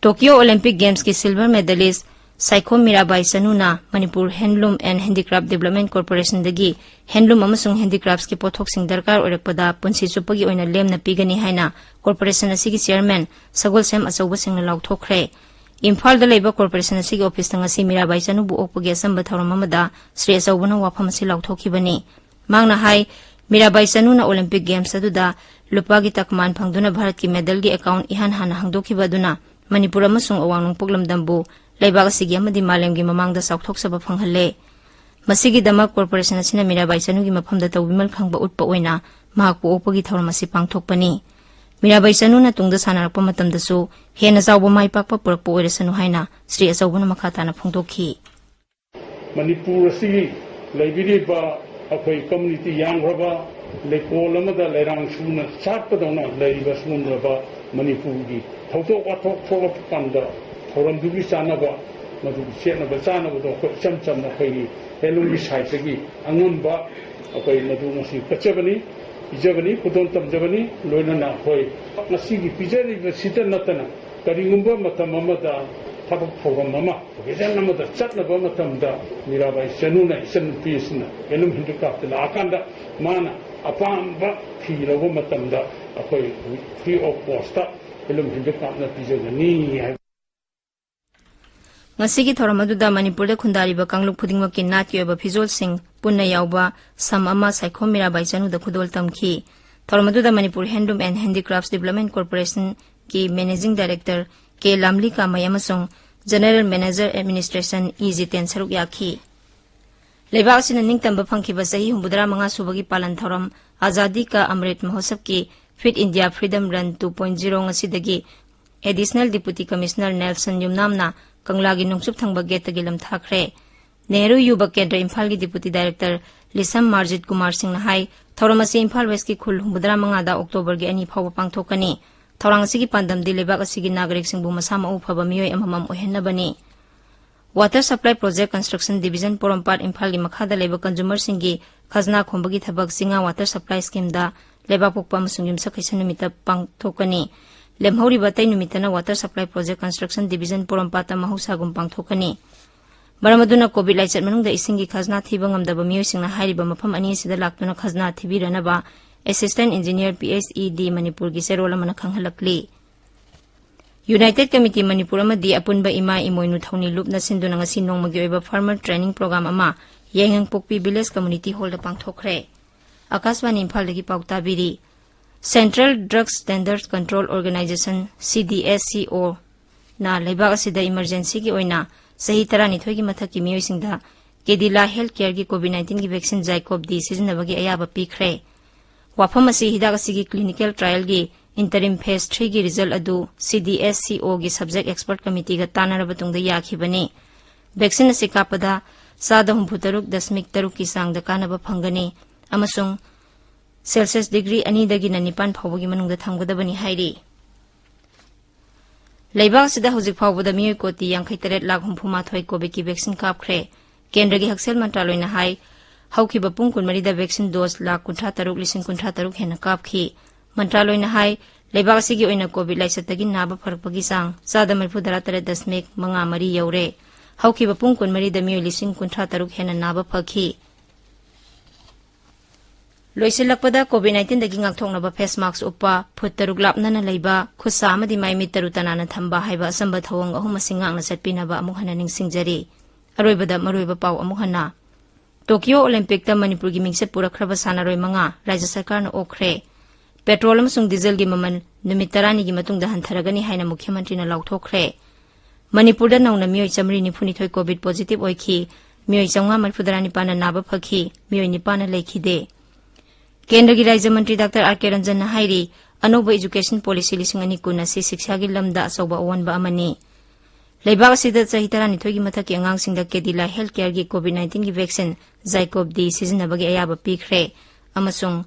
ꯇꯣꯀꯤꯌꯣ ꯑꯣꯂꯤꯝꯄꯤꯛ ꯒꯦꯝꯁꯀꯤ ꯁꯤꯜꯚꯔ ꯃꯦꯗꯥꯂꯤꯁ ꯁꯥꯏꯈꯣꯝ ꯃꯤꯔꯥꯕꯥꯏ ꯆꯅꯨꯅ Manipur handloom and handicraft development ꯀꯣꯔꯄꯣꯔꯦꯁꯟꯗꯒꯤ ꯍꯦꯟꯂꯨꯝ ꯑꯃꯁꯨꯡ ꯍꯦꯟꯗꯤꯀ꯭ꯔꯥꯐꯁꯀꯤ ꯄꯣꯠꯊꯣꯛꯁꯤꯡ ꯗꯔꯀꯥꯔ ꯑꯣꯏꯔꯛꯄꯗ ꯄꯨꯟꯁꯤ ꯆꯨꯞꯄꯒꯤ ꯑꯣꯏꯅ ꯂꯦꯝꯅ ꯄꯤꯒꯅꯤ ꯍꯥꯏꯅ ꯀꯣꯔꯄꯣꯔꯦꯁꯟ ꯑꯁꯤꯒꯤ ꯆꯤꯌꯔꯃꯦꯟ ꯁꯒꯣꯜꯁꯦꯝ ꯑꯆꯧꯕꯁꯤꯡꯅ ꯂꯥꯎꯊꯣꯛꯈ꯭ꯔꯦ꯫ ꯏꯝꯐꯥꯜꯗ ꯂꯩꯕ ꯀꯣꯔꯄꯣꯔꯦꯁꯟ ꯑꯁꯤꯒꯤ ꯑꯣꯐꯤꯁꯇ ꯉꯁꯤ ꯃꯤꯔꯥꯕꯥꯏ ꯆꯅꯨꯕꯨ ꯑꯣꯛꯄꯒꯤ ꯑꯆꯝꯕ ꯊꯧꯔꯝ ꯑꯃꯗ ꯁ꯭ꯔꯤ ꯑꯆꯧꯕꯅ ꯋꯥꯐꯝ ꯑꯁꯤ ꯂꯥꯎꯊꯣꯛꯈꯤꯕꯅꯤ꯫ ꯃꯍꯥꯛꯅ ꯍꯥꯏ, ꯃꯤꯔꯥꯕꯥꯏ ꯆꯅꯨꯅ ꯑꯣꯂꯤꯝꯄꯤꯛ ꯒꯦꯝꯁ ꯑꯗꯨꯗ ꯂꯨꯄꯥꯒꯤ ꯇꯀꯃꯥꯟ ꯐꯪꯗꯨꯅ ꯚꯥꯔꯠꯀꯤ ꯃꯦꯗꯜꯒꯤ ꯑꯦꯀꯥꯎꯟ ꯏꯍꯥꯟ ꯍꯥꯟꯅ ꯍꯥꯡꯗꯣꯛꯈꯤꯕ ꯑꯗꯨꯅ ꯃꯅꯤꯄꯨꯔ ꯑꯃꯁꯨꯡ ꯑꯋꯥꯡ ꯅꯣꯡꯄꯣꯛ ꯂꯝꯗꯝꯕꯨ ꯂꯩꯕꯥꯛ ꯑꯁꯤꯒꯤ ꯑꯃꯗꯤ ꯃꯥꯂꯦꯝꯒꯤ ꯃꯃꯥꯡꯗ ꯆꯥꯎꯊꯣꯛꯆꯕ ꯐꯪꯍꯜꯂꯦ꯫ ꯃꯁꯤꯒꯤꯗꯃꯛ ꯀꯣꯔꯄꯣꯔꯦꯁꯟ ꯑꯁꯤꯅ ꯃꯤꯔꯥꯕꯥꯏ ꯆꯅꯨꯒꯤ ꯃꯐꯝꯗ ꯇꯧꯕꯤꯃꯜ ꯈꯪꯕ ꯎꯠꯄ ꯑꯣꯏꯅ ꯃꯍꯥꯛꯄꯨ ꯑꯣꯛꯄꯒꯤ ꯊꯧꯔꯝ ꯑꯁꯤ ꯄꯥꯡꯊꯣꯛꯄꯅꯤ꯫ ꯃꯤꯔꯥꯕꯥꯏ ꯆꯅꯨꯅ ꯇꯨꯡꯗ ꯁꯥꯟꯅꯔꯛꯄ ꯃꯇꯝꯗꯁꯨ ꯍꯦꯟꯅ ꯆꯥꯎꯕ ꯃꯥꯏ ꯄꯥꯛꯄ ꯄꯨꯔꯛꯄ ꯑꯣꯏꯔꯁꯅꯨ ꯍꯥꯏꯅ ꯁ꯭ꯔꯤ ꯑꯆꯧꯕꯅ ꯃꯈꯥ ꯇꯥꯅ ꯐꯣꯡꯗꯣꯛꯈꯤ꯫ ꯃꯅꯤꯄꯨꯔ ꯑꯁꯤꯒꯤ ꯂꯩꯕꯤꯔꯤꯕ ꯑꯩꯈꯣꯏ ꯀꯝꯃ꯭ꯌꯨꯅꯤꯇꯤ ꯌꯥꯝꯈ꯭ꯔꯕ ꯂꯩꯀꯣꯜ ꯑꯃꯗ ꯂꯩꯔꯥꯡ ꯁꯨꯅ ꯆꯥꯛꯄꯗꯧꯅ ꯂꯩꯔꯤꯕ ꯁꯤꯒꯨꯝꯂꯕ ꯃꯅꯤꯄꯨꯔꯒꯤ ꯊꯧꯗꯣꯛ ꯋꯥꯊꯣꯛ ꯊꯣꯛꯂꯛꯄ ꯀꯥꯟꯗ ꯊꯧꯔꯝꯗꯨꯒꯤ ꯆꯥꯅꯕ, ꯃꯗꯨꯒꯤ ꯁꯦꯠꯅꯕ ꯆꯥꯅꯕꯗꯣ ꯑꯩꯈꯣꯏ ꯏꯆꯝ ꯆꯝꯅ ꯑꯩꯈꯣꯏꯒꯤ ꯍꯦꯟꯂꯨꯝꯒꯤ ꯁꯥꯏꯠꯇꯒꯤ ꯑꯉꯝꯕ ꯑꯩꯈꯣꯏ ꯃꯗꯨ ꯉꯁꯤ ꯀꯠꯆꯕꯅꯤ, ꯄꯤꯖꯕꯅꯤ, ꯈꯨꯗꯣꯜ ꯇꯝꯖꯕꯅꯤ꯫ ꯂꯣꯏꯅꯅ ꯑꯩꯈꯣꯏ ꯉꯁꯤꯒꯤ ꯄꯤꯖꯔꯤꯕꯁꯤꯗ ꯅꯠꯇꯅ ꯀꯔꯤꯒꯨꯝꯕ ꯃꯇꯝ ꯑꯃꯗ ꯊꯕꯛ ꯊꯧꯔꯝ ꯑꯃ, ꯑꯣꯀꯦꯖꯟ ꯑꯃꯗ ꯆꯠꯅꯕ ꯃꯇꯝꯗ ꯃꯤꯔꯥꯕꯥꯏ ꯆꯅꯨꯅ ꯏꯆꯟꯅꯨꯄꯤ ꯑꯁꯤꯅ ꯍꯦꯟꯂꯨꯝ ꯍꯦꯟꯗꯤꯀ꯭ꯔꯥꯐꯇ ꯂꯥꯛꯑꯀꯥꯟꯗ ꯃꯥꯅ ꯑꯄꯥꯝꯕ ꯐꯤ ꯂꯧꯕ ꯃꯇꯝꯗ ꯑꯩꯈꯣꯏ ꯐ꯭ꯔꯤ ꯑꯣꯐ ꯀꯣꯁꯇ ꯍꯦꯟꯂꯨꯝ ꯍꯦꯟꯗꯤꯀ꯭ꯔꯥꯐꯅ ꯄꯤꯖꯒꯅꯤ ꯍꯥꯏꯕ꯫ ꯉꯁꯤꯒꯤ ꯊꯧꯔꯝ ꯑꯗꯨꯗ ꯃꯅꯤꯄꯨꯔꯗ ꯈꯨꯟꯗꯥꯔꯤꯕ ꯀꯥꯡꯂꯨꯞ ꯈꯨꯗꯤꯡꯃꯛꯀꯤ ꯅꯥꯠꯀꯤ ꯑꯣꯏꯕ ꯐꯤꯖꯣꯜꯁꯤꯡ ꯄꯨꯟꯅ ꯌꯥꯎꯕ ꯁꯝ ꯑꯃ ꯁꯥꯏꯈꯣꯝ ꯃꯤꯔꯥꯕꯥꯏ ꯆꯅꯨꯗ ꯈꯨꯗꯣꯜ ꯇꯝꯈꯤ꯫ ꯊꯧꯔꯝ ꯑꯗꯨꯗ Manipur handloom and handicraft development ꯀꯣꯔꯄꯣꯔꯦꯁꯟꯒꯤ managing director K Lamli Kamei ꯑꯃꯁꯨꯡ general manager administration E Jiten ꯁꯔꯨꯛ ꯌꯥꯈꯤ꯫ ꯂꯩꯕꯥꯛ ꯑꯁꯤꯅ ꯅꯤꯡꯇꯝꯕ ꯐꯪꯈꯤꯕ ꯆꯍꯤ ꯍꯨꯝꯐꯨꯇꯔꯥ ꯃꯉꯥ ꯁꯨꯕꯒꯤ ꯄꯥꯂꯟ ꯊꯧꯔꯝ ꯑꯖꯥꯗꯤ ꯀꯥ ꯑꯃ꯭ꯔꯤꯠ ꯃꯍꯣꯠꯁꯕꯀꯤ fit India freedom run two point zero ꯉꯁꯤꯗꯒꯤ ꯑꯦꯗꯤꯁꯅꯦꯜ ꯗꯤꯄꯨꯇꯤ ꯀꯃꯤꯁꯅꯔ ꯅꯦꯜꯁꯟ ꯌꯨꯝꯅꯥꯝꯅ ꯀꯪꯂꯥꯒꯤ ꯅꯣꯡꯆꯨꯞ ꯊꯪꯕ ꯒꯦꯠꯇꯒꯤ ꯂꯝꯊꯥꯈ꯭ꯔꯦ꯫ ꯅꯦꯍꯔꯨ ꯌꯨꯕ ꯀꯦꯟꯗ꯭ꯔ ꯏꯝꯐꯥꯜꯒꯤ ꯗꯤꯄꯨꯇꯤ ꯗꯥꯏꯔꯦꯛꯇꯔ ꯂꯤꯁꯝ ꯃꯥꯔꯖꯤꯠ ꯀꯨꯃꯥꯔ ꯁꯤꯡꯅ ꯍꯥꯏ, ꯊꯧꯔꯝ ꯑꯁꯤ ꯏꯝꯐꯥꯜ ꯋꯦꯁꯀꯤ ꯈꯨꯜ ꯍꯨꯝꯐꯨꯇꯔꯥ ꯃꯉꯥꯗ ꯑꯣꯛꯇꯣꯕꯔꯒꯤ ꯑꯅꯤ ꯐꯥꯎꯕ ꯄꯥꯡꯊꯣꯛꯀꯅꯤ꯫ ꯊꯧꯔꯥꯡ ꯑꯁꯤꯒꯤ ꯄꯥꯟꯗꯝꯗꯤ ꯂꯩꯕꯥꯛ ꯑꯁꯤꯒꯤ ꯅꯥꯒꯔꯤꯛꯁꯤꯡꯕꯨ ꯃꯁꯥ ꯃꯎ ꯐꯕ ꯃꯤꯑꯣꯏ ꯑꯃꯃꯝ ꯑꯣꯏꯍꯟꯅꯕꯅꯤ꯫ Water Supply Project Construction Division ꯄꯣꯔꯣꯝꯄꯥꯠ ꯏꯝꯐꯥꯜꯒꯤ ꯃꯈꯥꯗ ꯂꯩꯕ ꯀꯟꯖꯨꯃꯔꯁꯤꯡꯒꯤ ꯈꯖꯅꯥ ꯈꯣꯝꯕꯒꯤ ꯊꯕꯛ ꯆꯤꯡꯉꯥ Water Supply Schemeꯗ ꯂꯩꯕꯥꯛꯄꯣꯛꯄ ꯑꯃꯁꯨꯡ ꯌꯨꯝꯁꯀꯩꯁ ꯅꯨꯃꯤꯠꯇ ꯄꯥꯡꯊꯣꯛꯀꯅꯤ꯫ ꯂꯦꯝꯍꯧꯔꯤꯕ ꯑꯇꯩ ꯅꯨꯃꯤꯠꯇꯅ Water Supply Project Construction Division ꯄꯣꯔꯣꯝꯄꯥꯠꯇ ꯃꯍꯧꯁꯥꯒꯨꯝ ꯄꯥꯡꯊꯣꯛꯀꯅꯤ꯫ ꯃꯔꯝ ꯑꯗꯨꯅ COVID ꯂꯥꯏꯆꯠ ꯃꯅꯨꯡꯗ ꯏꯁꯤꯡꯒꯤ ꯈꯖꯅꯥ ꯊꯤꯕ ꯉꯝꯗꯕ ꯃꯤꯑꯣꯏꯁꯤꯡꯅ ꯍꯥꯏꯔꯤꯕ ꯃꯐꯝ ꯑꯅꯤ ꯑꯁꯤꯗ ꯂꯥꯛꯇꯨꯅ ꯈꯖꯅꯥ ꯊꯤꯕꯤꯔꯅꯕ Assistant Engineer, PHED, ꯃꯅꯤꯄꯨꯔꯒꯤ ꯆꯦꯔꯣꯜ ꯑꯃꯅ ꯈꯪꯍꯜꯂꯛꯂꯤ꯫ United Committee ꯃꯅꯤꯄꯨꯔ ꯑꯃꯗꯤ ꯑꯄꯨꯟꯕ ꯏꯃꯥ ꯏꯃꯣꯏꯅꯨ ꯊꯧꯅꯤ ꯂꯨꯞꯅ ꯁꯤꯟꯗꯨꯅ ꯉꯁꯤ ꯅꯣꯡꯃꯒꯤ ꯑꯣꯏꯕ Farmer Training Program ꯑꯃ ꯌꯥꯏꯉꯪꯄꯣꯛꯄꯤ Village Community Hallꯗ ꯄꯥꯡꯊꯣꯛꯈ꯭ꯔꯦ꯫ ꯑꯀꯥꯁꯕꯥꯅꯤ ꯏꯝꯐꯥꯜꯗꯒꯤ ꯄꯥꯎ ꯇꯥꯕꯤꯔꯤ꯫ Central Drugs Standards Control Organization, CDSCO, ꯅ ꯂꯩꯕꯥꯛ ꯑꯁꯤꯗ emergencyꯒꯤ ꯑꯣꯏꯅ ꯆꯍꯤ ꯇꯔꯥꯅꯤꯊꯣꯏꯒꯤ ꯃꯊꯛꯀꯤ ꯃꯤꯑꯣꯏꯁꯤꯡꯗ Cadila Healthcareꯒꯤ COVID nineteenꯒꯤ vaccine ZyCoV-D ꯁꯤꯖꯤꯟꯅꯕꯒꯤ ꯑꯌꯥꯕ ꯄꯤꯈ꯭ꯔꯦ꯫ ꯋꯥꯐꯝ ꯑꯁꯤ ꯍꯤꯗꯥꯛ ꯑꯁꯤꯒꯤ clinical trialꯒꯤ interim phase threeꯒꯤ result ꯑꯗꯨ CDSCOꯒꯤ subject expert committeeꯒ ꯇꯥꯟꯅꯔꯕ ꯇꯨꯡꯗ ꯌꯥꯈꯤꯕꯅꯤ꯫ Vaccine ꯑꯁꯤ ꯀꯥꯞꯄꯗ ꯆꯥꯗ ꯍꯨꯝꯐꯨꯇꯔꯨꯛ ꯗꯁꯃꯤꯛ ꯇꯔꯨꯛꯀꯤ ꯆꯥꯡꯗ ꯀꯥꯟꯅꯕ ꯐꯪꯒꯅꯤ ꯑꯃꯁꯨꯡ Celsius degree ꯑꯅꯤꯗꯒꯤꯅ ꯅꯤꯄꯥꯟ ꯐꯥꯎꯕꯒꯤ ꯃꯅꯨꯡꯗ ꯊꯝꯒꯗꯕꯅꯤ ꯍꯥꯏꯔꯤ꯫ ꯂꯩꯕꯥꯛ ꯑꯁꯤꯗ ꯍꯧꯖꯤꯛ ꯐꯥꯎꯕꯗ ꯃꯤꯑꯣꯏ ꯀꯣꯇꯤ ꯌꯥꯡꯈꯩ ꯇꯔꯦꯠ ꯂꯥꯈ ꯍꯨꯝꯐꯨ ꯃꯥꯊꯣꯏ COVIDꯀꯤ vaccine ꯀꯥꯞꯈ꯭ꯔꯦ꯫ ꯀꯦꯟꯗ꯭ꯔꯒꯤ ꯍꯛꯁꯦꯜ ꯃꯟꯇ꯭ꯔꯥꯂꯣꯏꯅ ꯍꯥꯏ, ꯍꯧꯈꯤꯕ ꯄꯨꯡ ꯀꯨꯟꯃꯔꯤꯗ vaccine dose ꯂꯥꯈ ꯀꯨꯟꯊ꯭ꯔꯥ ꯇꯔꯨꯛ ꯂꯤꯁꯤꯡ ꯀꯨꯟꯊ꯭ꯔꯥ ꯇꯔꯨꯛ ꯍꯦꯟꯅ ꯀꯥꯞꯈꯤ꯫ ꯃꯟꯇ꯭ꯔꯥꯂꯣꯏꯅ ꯍꯥꯏ, ꯂꯩꯕꯥꯛ ꯑꯁꯤꯒꯤ ꯑꯣꯏꯅ COVID ꯂꯥꯏꯆꯠꯇꯒꯤ ꯅꯥꯕ ꯐꯔꯛꯄꯒꯤ ꯆꯥꯡ ꯆꯥꯗ ꯃꯔꯤꯐꯨ ꯇꯔꯥ ꯇꯔꯦꯠ ꯗꯁꯃꯤꯛ ꯃꯉꯥ ꯃꯔꯤ ꯌꯧꯔꯦ꯫ ꯍꯧꯈꯤꯕ ꯄꯨꯡ ꯀꯨꯟꯃꯔꯤꯗ ꯃꯤꯑꯣꯏ ꯂꯤꯁꯤꯡ ꯀꯨꯟꯊ꯭ꯔꯥ ꯇꯔꯨꯛ ꯍꯦꯟꯅ ꯅꯥꯕ ꯐꯈꯤ꯫ ꯂꯣꯏꯁꯤꯜꯂꯛꯄꯗ, COVID nineteenꯗꯒꯤ ꯉꯥꯛꯊꯣꯛꯅꯕ face mask ꯎꯞꯄ, ꯐꯨꯠ ꯇꯔꯨꯛ ꯂꯥꯞꯅꯅ ꯂꯩꯕ, ꯈꯨꯠ ꯁꯥ ꯑꯃꯗꯤ ꯃꯥꯏ ꯃꯤꯠ ꯇꯔꯨ ꯇꯅꯥꯟꯅ ꯊꯝꯕ ꯍꯥꯏꯕ ꯑꯆꯝꯕ ꯊꯧꯑꯣꯡ ꯑꯍꯨꯝ ꯑꯁꯤ ꯉꯥꯛꯅ ꯆꯠꯄꯤꯅꯕ ꯑꯃꯨꯛ ꯍꯟꯅ ꯅꯤꯡꯁꯤꯡꯖꯔꯤ꯫ ꯑꯔꯣꯏꯕꯗ ꯃꯔꯨꯑꯣꯏꯕ ꯄꯥꯎ ꯑꯃꯨꯛ ꯍꯟꯅ꯫ Tokyo Olympicꯇ ꯃꯅꯤꯄꯨꯔꯒꯤ ꯃꯤꯡꯆꯠ ꯄꯨꯔꯛꯈ꯭ꯔꯕ ꯁꯥꯟꯅꯔꯣꯏ ꯃꯉꯥ ꯔꯥꯖ꯭ꯌ ꯁꯔꯀꯥꯔꯅ ꯑꯣꯛꯈ꯭ꯔꯦ꯫ Petrol ꯑꯃꯁꯨꯡ dieselꯒꯤ ꯃꯃꯜ ꯅꯨꯃꯤꯠ ꯇꯔꯥꯅꯤꯒꯤ ꯃꯇꯨꯡꯗ ꯍꯟꯊꯔꯒꯅꯤ ꯍꯥꯏꯅ ꯃꯨꯈ꯭ꯌ ꯃꯟꯇ꯭ꯔꯤꯅ ꯂꯥꯎꯊꯣꯛꯈ꯭ꯔꯦ꯫ ꯃꯅꯤꯄꯨꯔꯗ ꯅꯧꯅ ꯃꯤꯑꯣꯏ ꯆꯥꯃꯔꯤ ꯅꯤꯐꯨꯅꯤꯊꯣꯏ COVID positive ꯑꯣꯏꯈꯤ꯫ ꯃꯤꯑꯣꯏ ꯆꯥꯝꯃꯉꯥ ꯃꯔꯤꯐꯨꯇꯔꯥ ꯅꯤꯄꯥꯟꯅ ꯅꯥꯕ ꯐꯈꯤ꯫ ꯃꯤꯑꯣꯏ ꯅꯤꯄꯥꯟꯅ ꯂꯩꯈꯤꯗꯦ꯫ ꯀꯦꯟꯗ꯭ꯔꯒꯤ ꯔꯥꯖ꯭ꯌ ꯃꯟꯇ꯭ꯔꯤ ꯗꯥꯛꯇꯔ ꯑꯥꯔ ꯀꯦ ꯔꯟꯖꯟꯅ ꯍꯥꯏꯔꯤ, ꯑꯅꯧꯕ Education Policy ꯂꯤꯁꯤꯡ ꯑꯅꯤ ꯀꯨꯟ ꯑꯁꯤ ꯁꯤꯛꯁꯥꯒꯤ ꯂꯝꯗ ꯑꯆꯧꯕ ꯑꯑꯣꯟꯕ ꯑꯃꯅꯤ꯫ ꯂꯩꯕꯥꯛ ꯑꯁꯤꯗ ꯆꯍꯤ ꯇꯔꯥꯅꯤꯊꯣꯏꯒꯤ ꯃꯊꯛꯀꯤ ꯑꯉꯥꯡꯁꯤꯡꯗ Cadila Healthcareꯒꯤ COVID nineteenꯒꯤ vaccine ZyCoV-D ꯁꯤꯖꯤꯟꯅꯕꯒꯤ ꯑꯌꯥꯕ ꯄꯤꯈ꯭ꯔꯦ꯫ ꯑꯃꯁꯨꯡ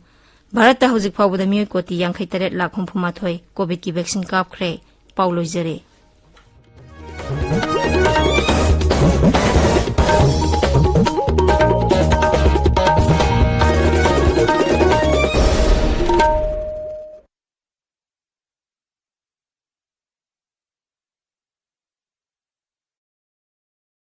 ꯚꯥꯔꯠꯇ ꯍꯧꯖꯤꯛ ꯐꯥꯎꯕꯗ ꯃꯤꯑꯣꯏ ꯀꯣꯇꯤ ꯌꯥꯡꯈꯩ ꯇꯔꯦꯠ ꯂꯥꯈ ꯍꯨꯝꯐꯨ ꯃꯥꯊꯣꯏ ꯀꯣꯚꯤꯗꯀꯤ ꯚꯦꯛꯁꯤꯟ ꯀꯥꯞꯈ꯭ꯔꯦ꯫ ꯄꯥꯎ ꯂꯣꯏꯖꯔꯦ꯫